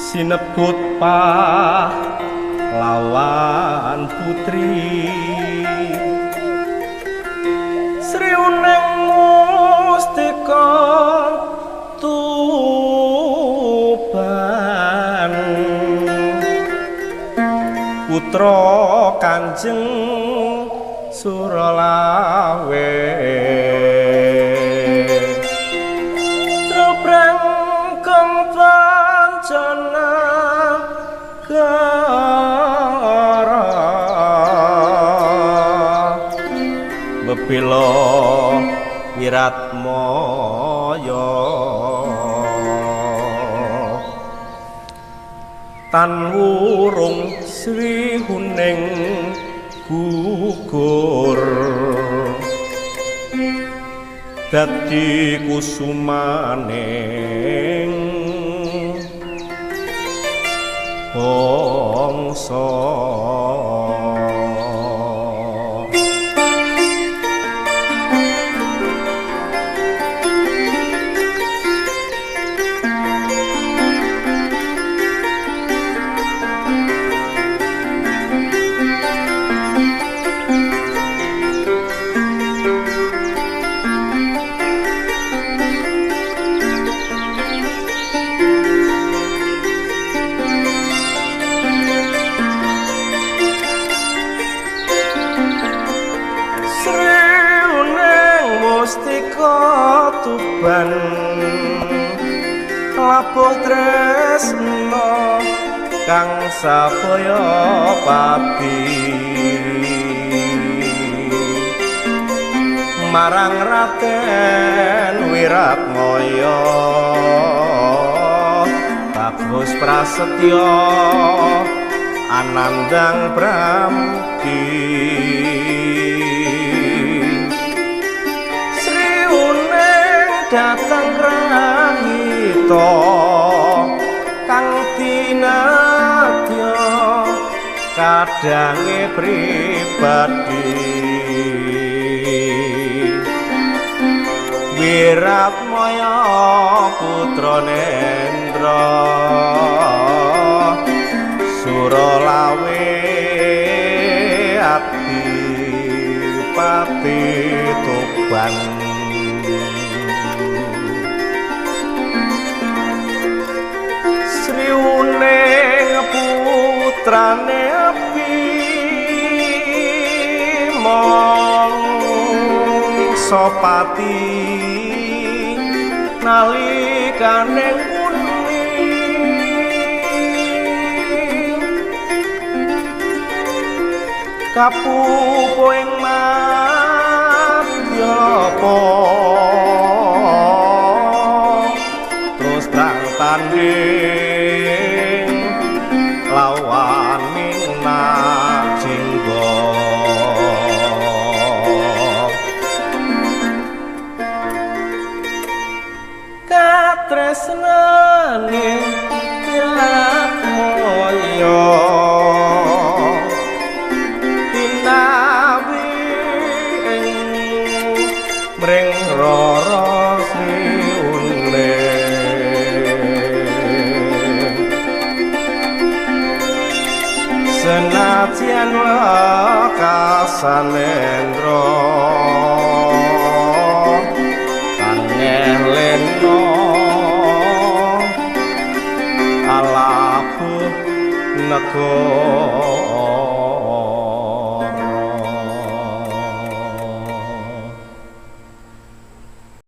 Sinebut pahlawan putri Sri Uneng Mustika Tuban putra Kanjeng Suralawe Trubrengkung pancana gara bebela Wiratmaya tan wurung Sri Huning gugur dadi kusumaning bangsa. Mustika Tuban labuh tresna kang sabaya pati marang Raden Wiratmaya bagus prasetya anandang pramdi. Datang rahita kang tinadya kadange pribadi Wiratmaya putra Nendra Suralawe adipati Tuban. Sri Uneng putrane Abimangsapati nalikane nguni kapupu ing madyapa terus prang tanding lawan Minak Jingga. Katresnane Wiratmaya tinawi ing mring Rara Sri Uneng senajan wekasanendra tangelena alabuh negara.